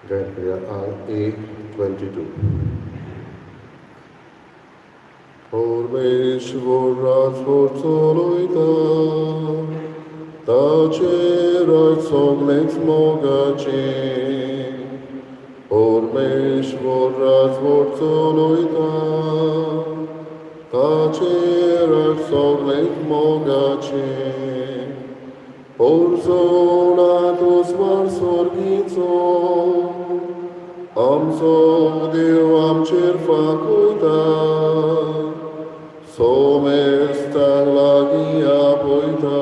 गायन करूया आंग ए 22. परमेश्वर राजवट चलयता, ताचें राज सगळेंच मोगाचें. परमेश्वर राजवट चलयता, ताचें राज सगळेंच मोगाचें. पोरजोळात उजवाड सर्गीचो, आमचो देव आमचेर फांकयता, सोमेस्तांक लागीं आपयता,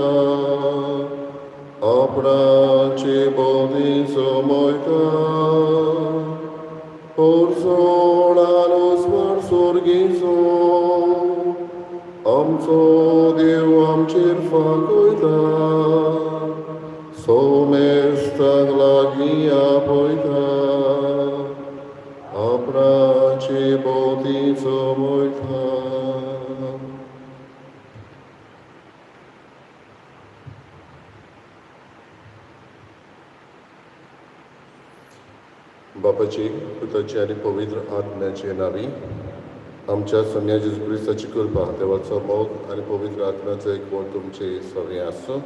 आपणाचे भोंवती जमयता. पोरजोळान उजवाड सर्गीचो, आमचो देव आमचेर फांकयता, सोमेस्तांक लागीं आपयता, आपणाचे भोंवती जमयता. बापाची, पुताची आनी पवित्र आत्म्याचे नांवी. आमच्या सोम्या जेजू क्रिस्ताची कृपा, देवाचो मोग आनी पवित्र आत्म्याचो एकवट तुमचे सगळें आसूं.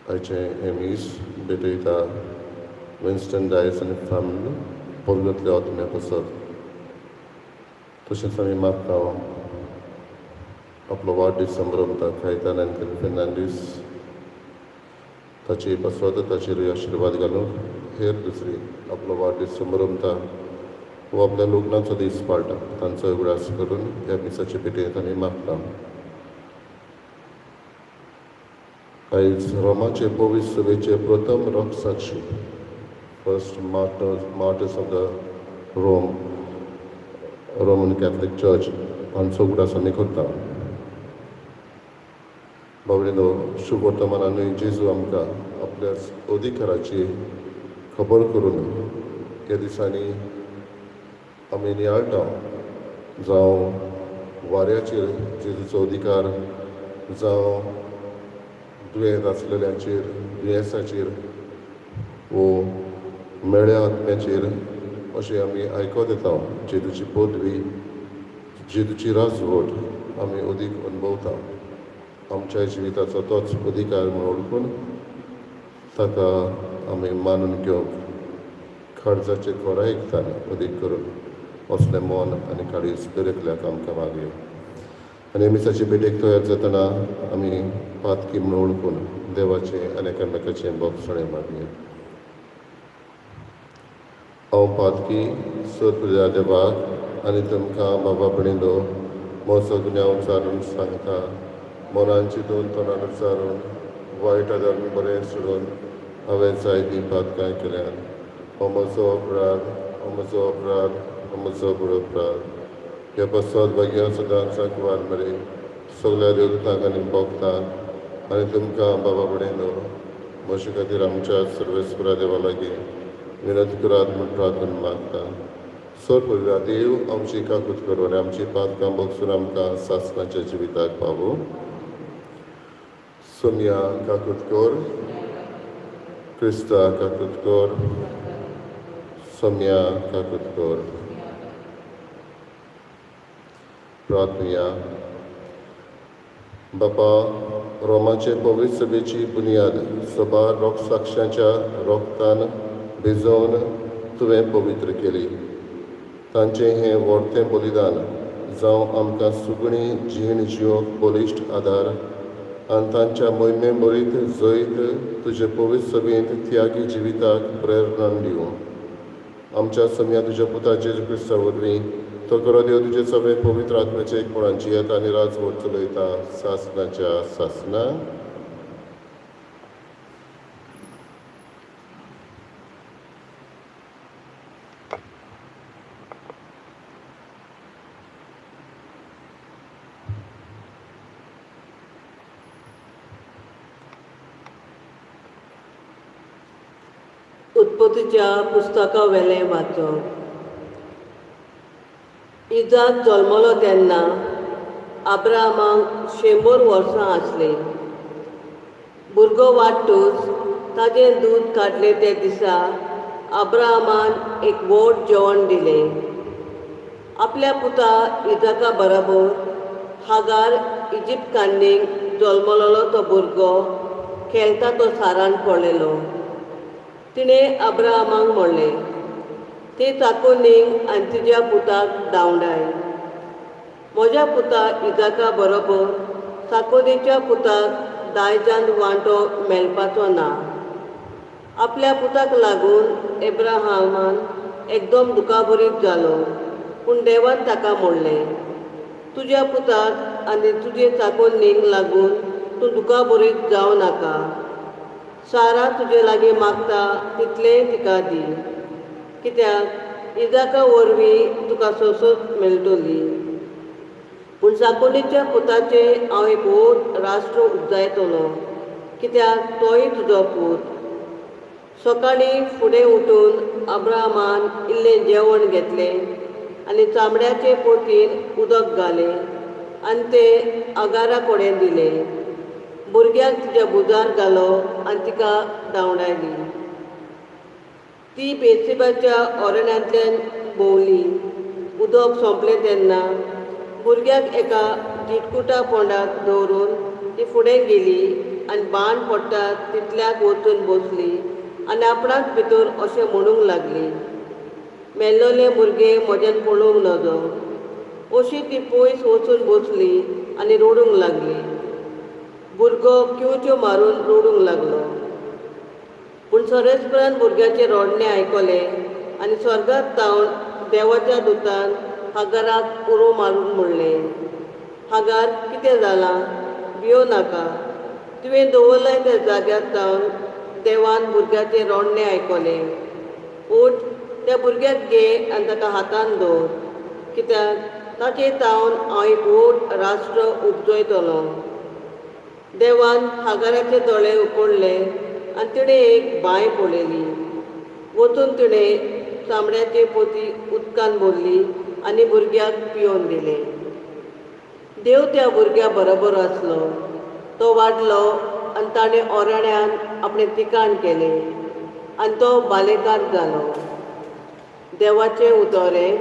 आयचें हें मीस भेटयता विन्स्टन डायस आनी फॅमिली, पर्गतल्या आत्म्या पासत. तशेंच आमी मागता आपलो वाडदीस संभ्रमता कायतान अँथनी फेर्नांडीस ताचे पासत, ताचेरूय आशिर्वाद घालूंक. हेर दुसरी आपलो वाडदीस संभ्रमता वो आपल्या लग्नाचो दीस पाळटा, तांचो उगडास करून ह्या मिसाचे भेटेंत आमी मागता. आयज रोमाचे पवित्र सभेचे प्रथम रक्तसाक्षी, first martyrs of the Roman Catholic Church, हांचो उगडास आमी करता. बाबडिनो, शुभवर्तमानानूय जेजू आमकां आपल्या अधिकाराची खबर करून ह्या दिसांनी आमी नियाळटा. जावं वाऱ्याचेर जेजूचो अधिकार, जावं दुयेंत आसलेल्यांचेर, दुयेंसाचेर वो मेळ्या आत्म्याचेर, अशें आमी आयकत येता. जेजूची पदवी, जेजूची राजवट आमी अदीक अनुभवता. आमच्या जिविताचो तोच अधिकार म्हूण वळखून ताका आमी मानून घेवंक काळजाचे खोरायकतान अदीक करून असलें मन आनी काळीज दरेकल्याक आमकां मागया. आनी मिसाचे भेटेक तयार जातना आमी पातकी म्हूण वळखून देवाचें आनी एकामेकाचें भोगसणें मागया. हांव पातकी सोदल्या देवाक आनी तुमकां बाबा भयणीनो म्हजो गुन्यांव उचारून सांगता. मनान चिंतून, तोंडान उच्चारून, वायट आदारून बरें सोडून हांवें जायतीं पातकां केल्यात. हो म्हजो अपराध, हो म्हजो अपराध, हो म्हजो व्हड अपराध. ह्या पासत भाग्यां सदांच कुवार मरे, सगल्या देवदूतांक आनी भोगतांक आनी तुमकां बाबा भयणीनो म्हजे खातीर आमच्या सर्वेस्परा देवा लागीं विनंती करात म्हूण प्रार्थना मागता. सर पवित्र देव आमची काकूत करूं आनी आमची पातकां भोगसून आमकां सासणाच्या जिविताक पावूं. सोमया, काकूत कर. क्रिस्ता, काकूत कर. सोमया, काकूत कर. प्रार्थनुया. बापा, रोमाचे पवित्र सभेची बुन्याद सबार रोगसाक्षांच्या रोगतान भिजोवन तुवें पवित्र केली. तांचें हें व्हडतें बलिदान जावं आमकां सुगणी जीण जिवंक बळिश्ट आदार आनी तांच्या मोहिमे बरीत जैत तुजे पवित्र सभेंत त्यागी जिविताक प्रेरणा दिवं. आमच्या सोमया तुज्या पुता जेजू क्रिस्ता वरवीं. तो खरो देव, तुजे सगळे पवित्र आत्म्याचे एकपणान जियेता आनी राजवट चलयता सासनाच्या सासना. उत्पत्तीच्या पुस्तका वेलें वाचप. इजाक जल्मलो तेन्ना आब्रामाक 100 वर्सां आसलीं. भुरगो वाडटूच ताजें दूद काडलें ते दिसा अब्राहमान एक व्हड जेवण दिलें. आपल्या पुता इजाका बराबर हागार इजिप्तकान्नीक जल्मलोलो तो भुरगो खेळटा तो सारान पळयलो. तिणें अब्राहमाक म्हणलें, ती चाकोनीक आनी तिज्या पुताक धांवडाय. म्हज्या पुता इजाका बरोबर चाकोनीच्या पुताक दायजान वांटो मेळपाचो ना. आपल्या पुताक लागून एब्राहमान एकदम दुखाभरीत जालो, पूण देवान ताका म्हणलें, तुज्या पुताक आनी तुजे चाकोनीक लागून तूं दुखाभरीत जावं नाका. सारा तुजे लागीं मागता तितलेंय तिका दी, कित्याक इजाका वरवीं तुका सोंसत मेळटली. पूण चाकोनीच्या पुताचें हांव एक व्हड राष्ट्र उपजायतलो, कित्याक तोय तुजो पूत. सकाळीं फुडें उठून अब्राहमान इल्लें जेवण घेतलें आनी चामड्याचे पोतीन उदक घालें आनी तें आगारा कडेन दिलें. भुरग्याक तिच्या भुजार घालो आनी तिका धांवडायली. ती बेसिबाच्या अरण्यांतल्यान भोंवली. उदक सोंपलें तेन्ना भुरग्याक एका जिटकुटा पोंडाक दवरून ती फुडें गेली आनी बाण पडटा तितल्याक वचून बसली आनी आपणाक भितर अशें म्हणूंक लागली, मेल्लोलें भुरगें म्हज्यान पळोवंक नजो. अशी ती पयस वचून बसली आनी रडूंक लागली. भुरगो किंवच्यो मारून रडूंक लागलो. पूण सोरेस्परान भुरग्याचें रडणें आयकलें आनी स्वर्गांत तावन देवाच्या दुतान हागाराक उरो मारून म्हणलें, हागार, कितें जालां? भियो नाका. तुवें दवरलें त्या जाग्यार तावन देवान भुरग्याचें रडणें आयकलें. उठ, त्या भुरग्याक घे आनी ताका हातान दवर, कित्याक ताचे तावन हांव एक व्हड राष्ट्र उपजयतलो. देवान हागाराचे दोळे उकडले आनी तिणें एक बांय पळयली. वचून तिणें चामड्याची पोती उदकान भरली आनी भुरग्याक पियोवन दिलें. देव त्या भुरग्या बरोबर आसलो. तो वाडलो आनी ताणें ओराण्यान आपणें तिकाण केलें आनी तो बालेकार जालो. देवाचें उतोरें.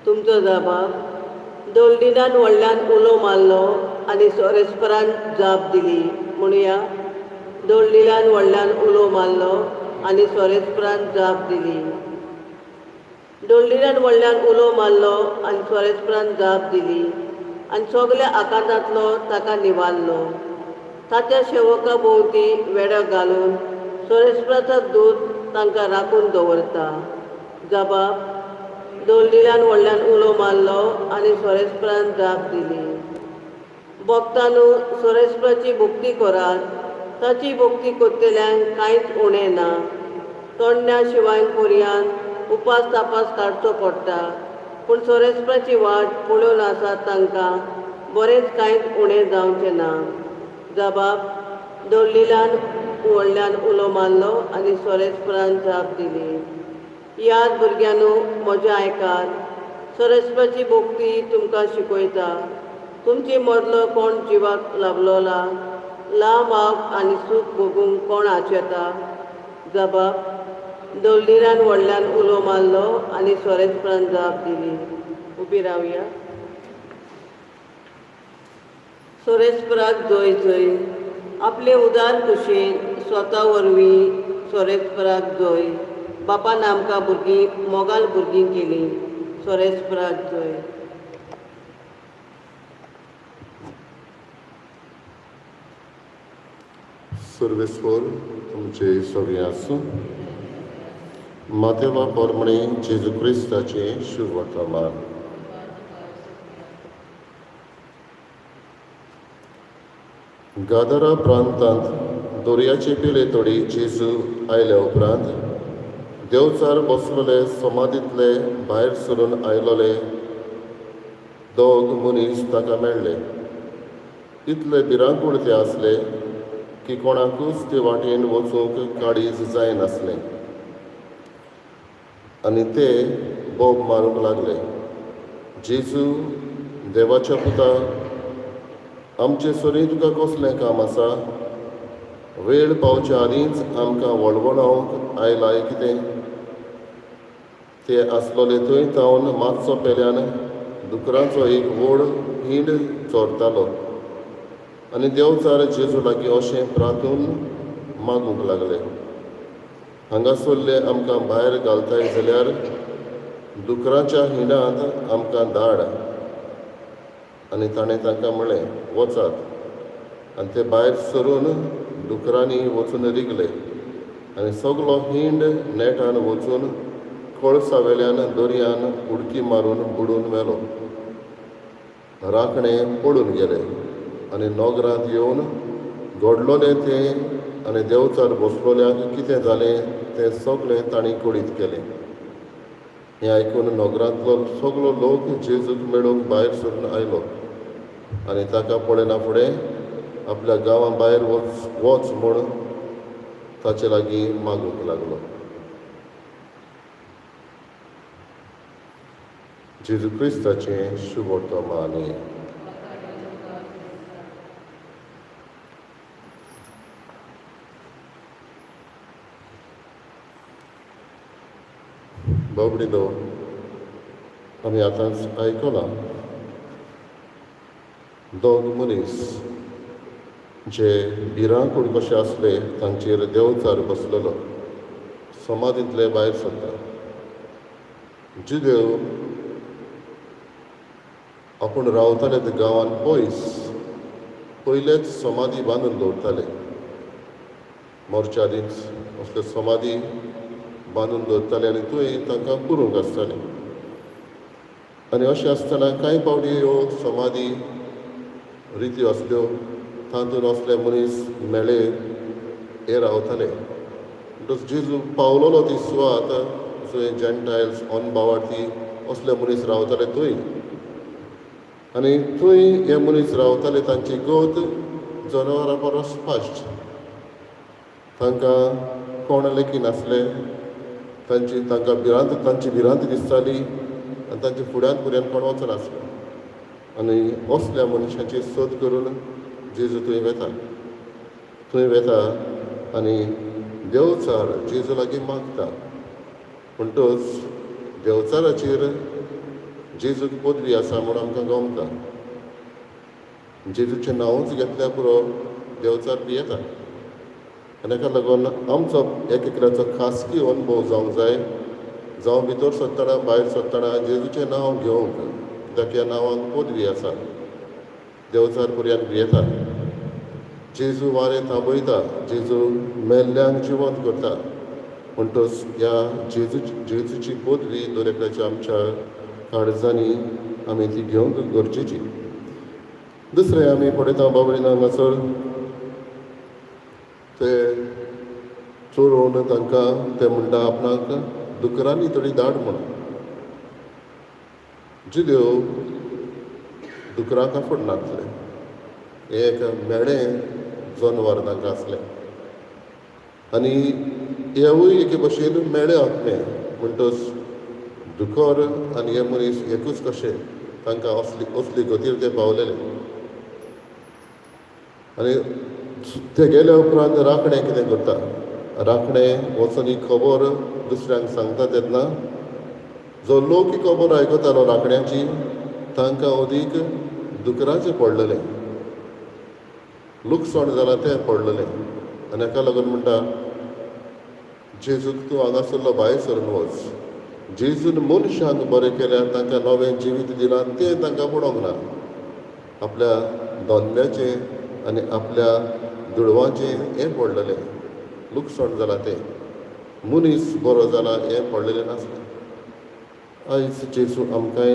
तुमचो जाबाब. दोल्डिनान व्हडल्यान उलो मारलो आनी सोरेस्परान जाप दिली. म्हणुया, दोल्डिनान व्हडल्यान उलो मारलो आनी सोरेस्परान जाप दिली. दोल्डिनान व्हडल्यान उलो मारलो आनी सोरेस्परान जाप दिली आनी सगल्या आकांतांतलो ताका निवारलो. ताच्या शेवका भोंवती वेडो घालून सोरेस्पराचो दूत तांकां राखून दवरता. जबाब. दोल्डिनान व्हडल्यान उलो मारलो आनी सोरेस्परान जाप दिली. भक्तांनो, सोरेस्पराची भक्ती करात. ताची भक्ती करतल्यांक कांयच उणें ना. तोंडण्या शिवाय कोरयान उपास तापास काडचो पडटा, पूण सोरेस्पराची वाट पळोवन आसात तांकां बरेंच कांयच उणें जावचें ना. जबाब. दोल्डिलान व्हडल्यान उलो मारलो आनी सोरेस्परान जाप दिली. याद भुरग्यांनो, म्हजें आयकात. सोरेस्पराची भक्ती तुमकां शिकयता. तुमचे मदलो कोण जिवाक लाबलोला लांब आव आनी सूख भोगूंक कोण आशेता? जबाब. दोल्डिनान व्हडल्यान उलो मारलो आनी सोरेस्परान जाप दिली. उबी रावया. सोरेस्पराक जय जय. आपले उदार कुशीन स्वता वरवीं सोरेस्पराक जय. बापान आमकां भुरगीं मोगाल भुरगीं केलीं. सोरेस्पराक जय. सर्वेस्पर तुमचे सगळें आसूं. मातेवा पोरमणे जेजू क्रिस्ताचें शुभ वर्तमान. गादरा प्रांतांत दर्याचे पेले तडी जेजू आयल्या उपरांत देवचार बसलेले समाधींतले भायर सरून आयलोले दोग मनीस ताका मेळ्ळे. इतले भिरांकूळ ते आसले की कोणाकूच ते वाटेन वचूंक काळीज जायनासलें आनी ते बोब मारूंक लागले, जेजू, देवाच्या पुता, आमचे सरी तुका कसलें काम आसा? वेळ पावच्या आदींच आमकां वळवळावंक आयलाय कितें? ते आसलोले थंय थावन मातसो पेल्यान दुकरांचो एक व्हड हींड चोरतालो आनी देंवचार जेजू लागीं अशें प्रातून मागूंक लागले, हांगासरले आमकां भायर घालताय जाल्यार दुकरांच्या हिंडांत आमकां धाड. आनी ताणें तांकां म्हणलें, वचात. आनी ते भायर सरून दुकरांनी वचून रिगले आनी सगलो हिंड नेटान वचून कळसा वेल्यान दर्यान उडकी मारून बुडून मेलो. राखणे पळून गेले आनी नगरांत येवन घडलोलें तें आनी देंवचार बसलोल्यांक कितें जालें तें सगळें तांणी कळीत केलें. हें आयकून नगरांतलो सगलो लोक जेजूक मेळूंक भायर सरून आयलो आनी ताका पळयना फुडें आपल्या गांवां भायर वच वच म्हूण ताचे लागीं मागूंक लागलो. जेजू क्रिस्ताचें शुभवर्तमान. बाबडीलो, आमी आतांच आयकलां, दोग मनीस जे भिरांकूळ कशे आसले तांचेर देंवचार बसलेलो समाधींतले भायर सरता. जुदेव आपूण रावताले त्या गांवान पयस पयलेच समाधी बांदून दवरताले. मरच्या आदींच असल्यो समाधी बांदून दवरताले आनी थंय तांकां पुरूंक आसतालें. आनी अशें आसतना कांय फावटी ह्यो समाधी रित्यो आसल्यो, तातूंत असले मनीस मेळे हे रावताले. म्हणटकच जेजू पावलोलो ती सुवात जंय जेंटायल्स अनभावार्थी असले मनीस रावताले थंय, आनी थंय हे मनीस रावताले तांची गत जनावरां परस फास्ट. तांकां कोण लेखी नासले, तांची तांकां भिरांत तांची भिरांत दिसताली आनी तांच्या फुड्यांत फुड्यान कोण वचनासलो. आनी असल्या मनशाची सोद करून जेजू थंय वेता, थंय वेता आनी देंवचार जेजू लागीं मागता. म्हणटच देंवचाराचेर जेजूक पदवी आसा म्हूण आमकां गमता. जेजूचें नांवूच घेतल्यार पुरो, देंवचार भियेता. आनी हाका लागून आमचो एक एकल्याचो खासगी अनुभव जावंक जाय, जावं भितर सरतना भायर सरतना जेजूचें नांव घेवंक, कित्याक ह्या नांवांक पदवी आसा. देंवचार पर्यंत भियेता. जेजू वारें थांबयता, जेजू मेल्ल्यांक जिवंत करता. म्हणटच ह्या जेजूची पदवी दर एकल्याच्या आमच्या काळजांनी आमी ती घेवंक गरजेची. दुसरें आमी पळयता बाबडीन हांगासर ते चोरोवन तांकां ते म्हणटा आपणाक दुकरांनी थोडी धाड म्हूण. जुदेव दुकरांक आफडनासले, हें एक म्हेळें जनवार तांकां आसलें आनी हेवूय एके भशेन म्हेळे आत्मे. म्हणटच दुकर आनी हे मनीस एकूच कशे, तांकां असली असली गतीर ते पावलेले. आनी ते गेल्या उपरांत राखणे कितें करता, राखणे वचून ही खबर दुसऱ्यांक सांगता. तेन्ना जो लोक ही खबर आयकतालो राखण्याची, तांकां अदीक दुकराचें पडलेलें, लुकसाण जालां तें पडलेलें. आनी हाका लागून म्हणटा, जेजूक तूं हांगासरलो भायर सरून वच. जेजून मनशांक बरें केल्यार, तांकां नवें जिवीत दिलां तें तांकां पडोवंक ना. आपल्या धंद्याचें आनी आपल्या दुडवांचें हें पडलेलें, लुकसाण जालां तें, मनीस बरो जाला हें पडलेलें नासलें. आयज जेजू आमकांय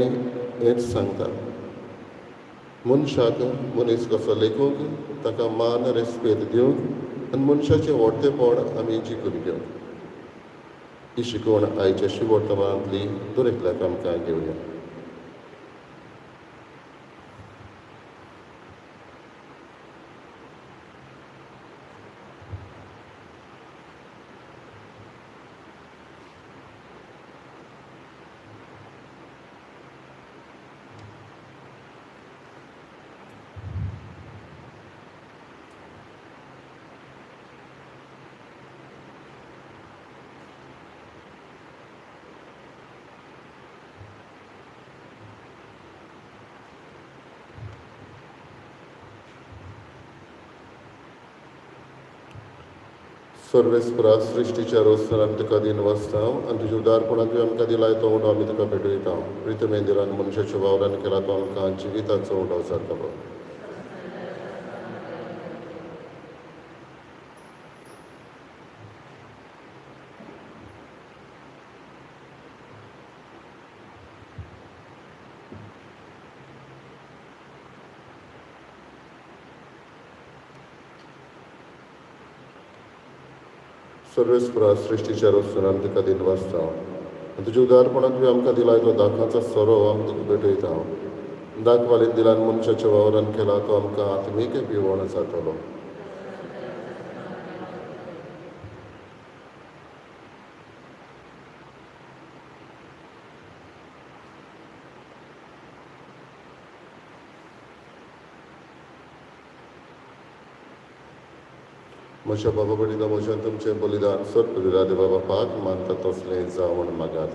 हेंच सांगता, मनशाक मनीस कसो लेखूंक, ताका मान रेस्पेद दिवंक आनी मनशाचें व्हडतेपण आमी जिखून घेवंक. ही शिकवण आयच्या शुभवर्तमानांतली दर एकल्याक आमकां घेवया. सर्वेस्परा सृश्टीच्या रोस्तान आमी तुका दिन वाचता आनी तुज्या उदारपणान तुवें आमकां दिलाय तो उंडो आमी तुका भेटयता. प्रितमेन दिलान मनशाच्या वावरान केला तो आमकां जिविताचो उंडो जातलो. सर्वेस्परा सृश्टीच्या रोस्तान आमी तुका दिन वाचता आनी तुज्या उदारपणान तुवें आमकां दिलाय तो दाखांचो सोरो आमी तुका भेटयता. दाखवालीन दिलान मनशाच्या वावरान केला तो आमकां आत्मीक पिवण जातलो. म्हज्या बाबा भयणीनो, म्हज्यान तुमचें बलिदान सर्व देवा बापाक मानता तसलें जावं म्हूण मागात.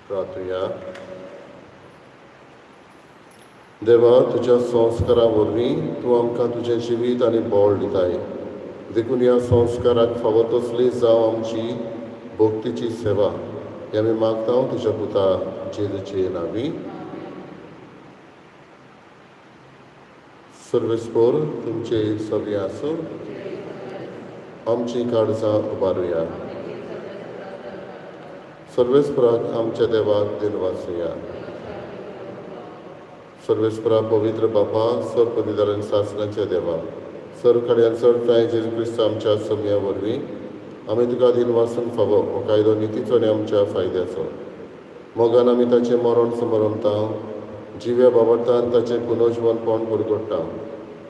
प्रार्थुया. देवा, तुज्या संस्कारा वरवीं तूं आमकां तुजें जिवीत आनी बळ दिताय, देखून ह्या संस्काराक फावो तसली जावं आमची भक्तीची सेवा हें आमी मागता तुज्या पुता जेजूचे नांवी. सर्वेस्पोर तुमचे सगळे आसूं. आमची काळजां उबारुया. सर्वेस्पराक आमच्या देवाक दिनवासुया. सर्वेस्परा पवित्र बापा, सर्व सासनाच्या देवा, सर्व कड्यान चडताय जेजू क्रिस्त आमच्या समया वरवीं आमी तुका दिनवासून फावो हो कायदो नितीचो आनी आमच्या फायद्याचो. मोगान आमी ताचें मरण समरमता, जिव्या बाबडतान ताचें पुनर्जिवनपण पुरगोडटा,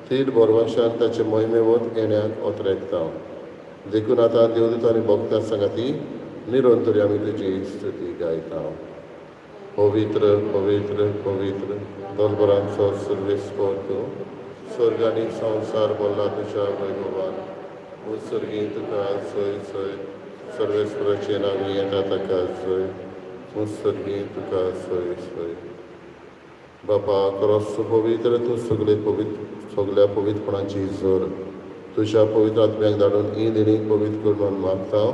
थीर बोरवाशान ताचें मोहिमेवत येण्याक ओतरेकता. देखून आतां देवदूत आनी भक्तां सांगाती निरंतरी आमी तुजी स्तुती गायता. पवित्र पवित्र पवित्र दलबरांचो सर्वेस्पर तूं, स्वर्ग आनी संवसार भरला तुज्या वैभवान. उत्सर्गी तुका जय जय, सर्वेस्पराचे नांवी येता ताका जय. उत्सर्गी तुका जय जय. बापा, क्रॉस पवित्र तूं सगळे पवित्र, सगळ्या पवित्रपणाची जोर तुज्या पवित्र आत्म्याक धाडून ही देणी पवित्र कर म्हूण मागता.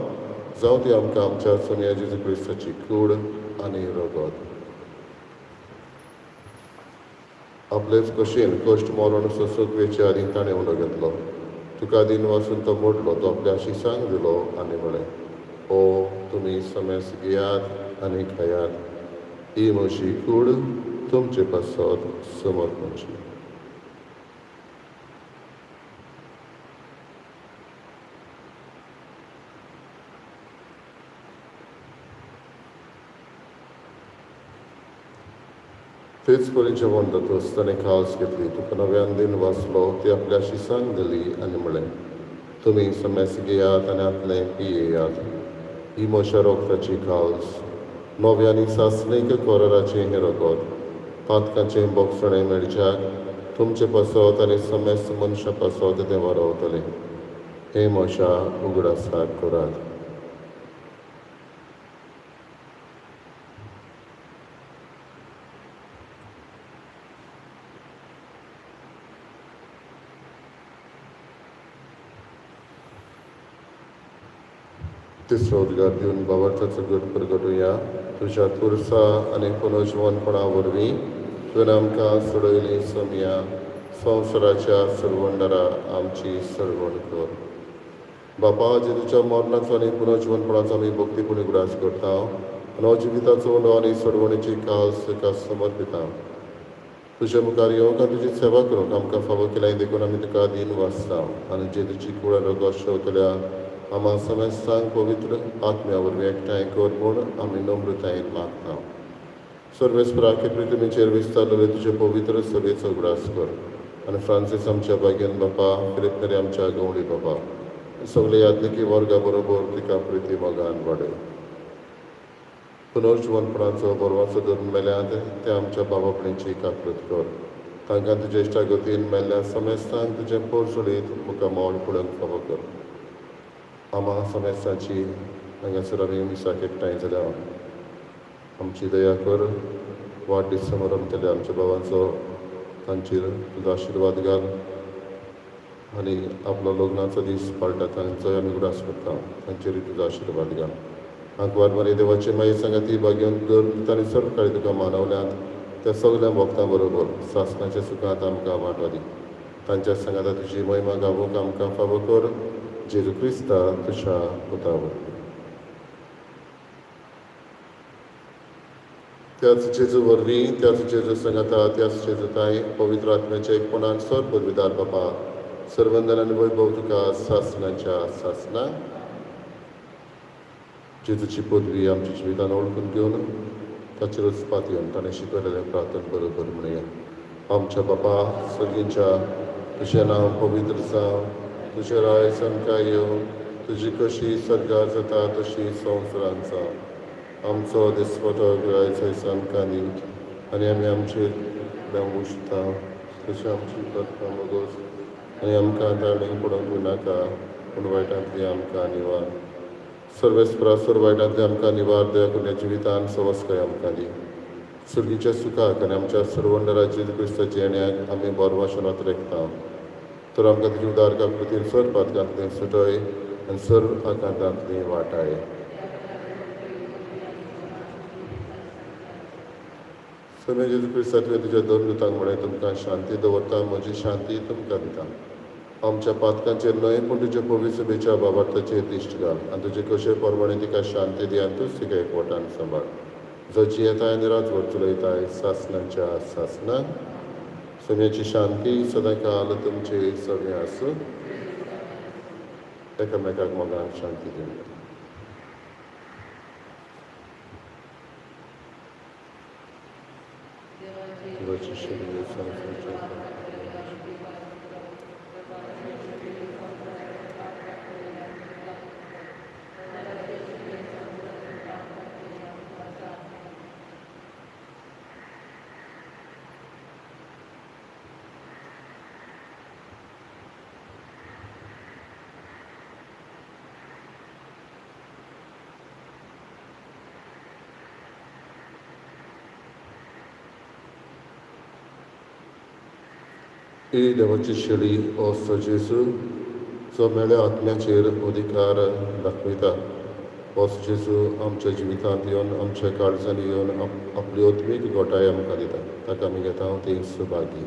जावं ती आमकां आमच्या सोनिया जेजू क्रिस्ताची कूड आनी रगत. आपलेच कशेन कश्ट मरण सोंसूंक वेचे आदीं ताणें उंडो घेतलो. तुका दिन वासून तो मोडलो, तो आपल्या शिसांक दिलो आनी म्हळें, ओ तुमी समेस घेयात आनी खायात, ही म्हजी कूड तुमचे पासत समर्पणची. तेच परी जेवण जातच ताणें खास घेतली, तुका नव्यान दिन वाचलो, ती आपल्या शिसांक दिली आनी म्हळें, तुमी समेस घेयात आनी आतलें पियेयात, ही म्हज्या रोगताची खास, नव्या आनी सासणीक कोराराचें हें रगत, पातकाचें बोगसणें मेळच्याक तुमचे पासत आनी समेस्त मनशां पासत तें वारावतलें. हें म्हज्या उगडासाक करात. तिसरो उद्गार दिवन बाबार्थाचो गट परगटुया. तुज्या तुरसा आनी पुनर्जिवनपणा वरवीं तुवें आमकां सोडयली समया, संवसाराच्या सरवंडरा आमची सरवण कर. बापा, जेजूच्या मरणाचो आनी पुनर्जिवनपणाचो आमी भक्तीपूर्ण उगडास करता आनी जिविताचो उंडो आनी सोडवणेची कास तुका समर्पिता. तुज्या मुखार येवंक आनी तुजी सेवा करूंक आमकां फावो केल्या देखून आमी तुका दिन वाचता आनी जेजूची कुळ रगत शेवतल्या आमा समेस्तांक पवित्र आत्म्या वरवीं एकठांय कर म्हूण आमी नम्रतायेन मागता. सर्वेस्पराके पृथ्वीचेर विस्तारलेले तुजे पवित्र सभेचो उगडास कर आनी फ्रांसीस आमच्या भाग्यान बापा, फिलिप नेरी आमच्या गवळी बापा, सगळे याज्ञिकी वर्गा बरोबर तिका प्रिती मोगान वाडय. पुनर्जिवनपणाचो बरवाचो धरून मेल्यात ते आमच्या बाबा भयणीची काकृत कर. तांकां तुज्या इश्टागतीन मेल्ल्या समेस्तांक तुजें पोरसुलीत मुखामळ पळोवंक फावो कर. आमा समेस्तांची हांगासर आमी मिसाक एकठांय जाल्या आमची दया कर वाडदीस समारंभ आमच्या भावांचो तांचेर तुजो आशिर्वाद घाल आनी आपलो लग्नाचो दीस पाळटा तांचोय आमी उगडास करता, तांचेरूय तुजो आशिर्वाद घाल. आंकवार मारी देवाची माई सांगाती भाग्यवंत धरून तांणी सर्व काळी तुका मानवल्यांत त्या सगल्या भक्तां बरोबर सासणाच्या सुखांत आमकां वांटो दी. तांच्या सांगाता तुजी महिमा गावूंक आमकां फावो कर, जेजू क्रिस्ता तुज्या पुता वरवीं. त्याच जेजू वरवीं, त्याच जेजू सांगाता, त्याच जेजू ताय पवित्र आत्म्याच्या एकपणान सर पदवीदार बापा सर्वंदन आनी वैभव तुका सासणाच्या सासणा. जेजूची पदवी आमच्या जिवितान ओळखून घेवन ताचेरूच पातयेवन ताणें शिकयलेलें प्रार्थन बरोबर म्हणया. आमच्या बापा सर्गींच्या, तुजें नांव पवित्र जावं, तुजें राज आमकां येवं, तुजी कशी सर्गार जाता तशी संवसारांत जावं. आमचो दिसपटो गिरायचो आमकां दी आनी आमी आमचेर उशता तशें आमची करता मोगोस आनी आमकां ताणें पडोवंक नाका पूण वायटांतली आमकां निवार. सर्वेस्परा सर्व वायटांतली आमकां निवार दया करून जिवितान सवस्काय आमकां दी. सुर्गीच्या सुखाक आनी आमच्या सर्वंडरा जेजू क्रिस्ताच्या येण्याक आमी बोरवाशनात रेखता. तर आमकां तुजी उदार काकृतीन सर्व पातकांतली सुटय आनी सर्व आकांतांतली वाटाय. स्वामी जेजू क्रिस्ता तुवें तुज्या दोन दुतांक म्हळें, तुमकां शांती दवरता, म्हजी शांती तुमकां दिता. आमच्या पातकांचेर न्हय पूण तुज्या पवित्र सभेच्या बाबार्थाचेर दिश्ट घाल आनी तुजे कशे प्रमाणे तिका शांती दी आनी तूच तिका एकवटान सांबाळ, जो जियेताय आनी राजवट चलयताय सासणाच्या सासणां. सोम्याची शांती सदांकाल तुमचे सगळें आसूं. एकामेकाक मोगान शांती दिवया. देवाची शरीर संवसाराच्या ही देवाची शेळी हो जेजू जो मेळ्या आत्म्याचेर अधिकार दाखयता. हो जेजू आमच्या जिवितांत येवन आमच्या काळजांनी येवन आपली आत्मीक गोटाय आमकां दिता. ताका आमी घेता ती सुभागी.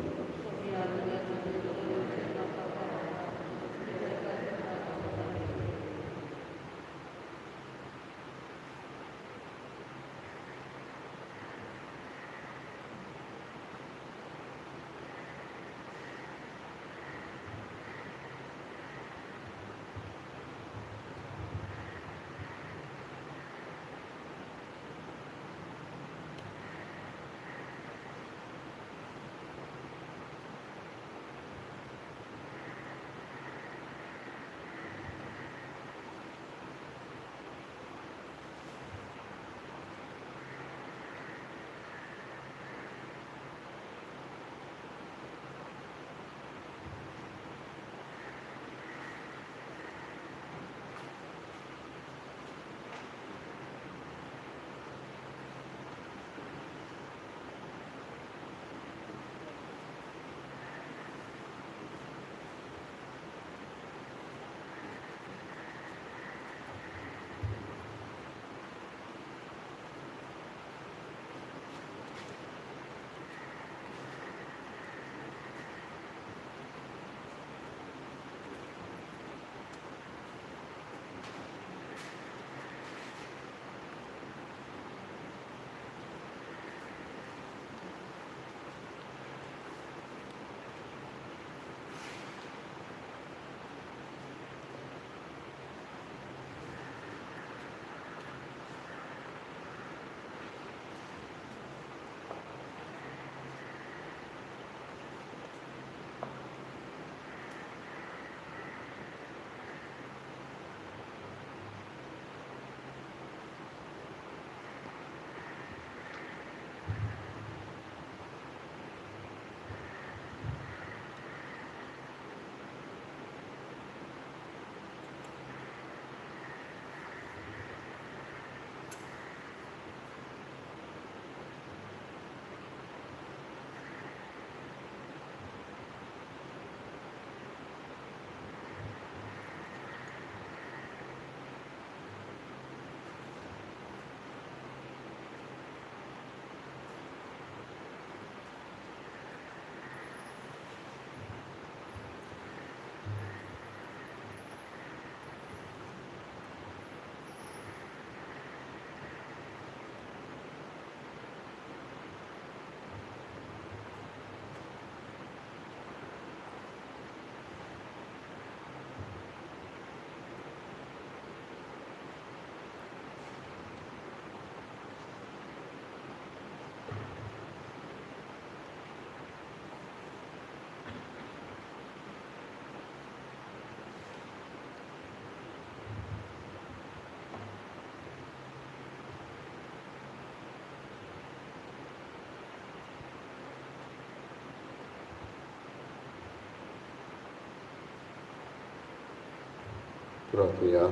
प्रार्थुया.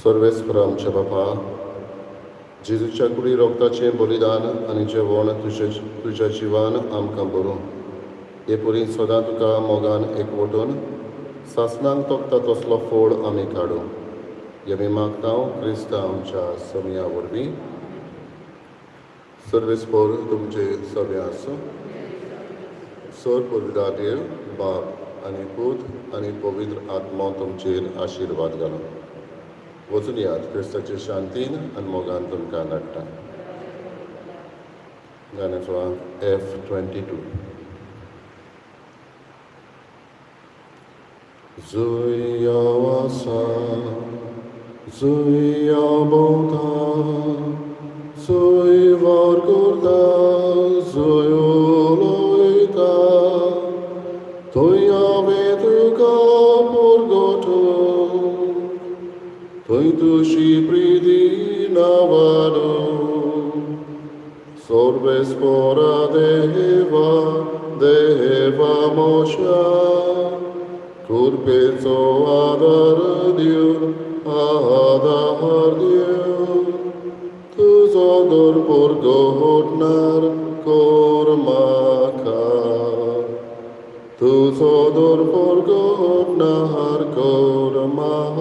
सर्वेस्पर आमच्या बापा, जेजूच्या कुडी रोगताचें बलिदान आनी जेवण तुज्या तुज्या जिवान आमकां बरोवं हे पुरी सदां तुका मोगान एकवटून सासणांक तोखता तसलो फोड आमी काडूं. हे आमी मागता क्रिस्ता आमच्या समया वरवीं. सर्वेस्पर तुमचे सगळें आसूं. सर पुरविता देव बाप आनी पूत आनी पवित्र आत्मो तुमचेर आशिर्वाद घालूं. वचून यात, क्रिस्ताचे शांतीन आनी मोगान तुमकां धाडटा. गाण्याचो अंक F 22. जुय आसा, जुय भोंवता, जुय वावर करता, जुय उलयता, थंय हांवें तुका परगटूंक, थंय तुजी प्रिती नावाडूंक. सर्वेस्परा देवा, देवा मोशा, कृपेचो आदार दिवन, आदार दिवन, तुजो दर परगटणार कर म्हाका, तुजो दर परगटणार कर म्हाका.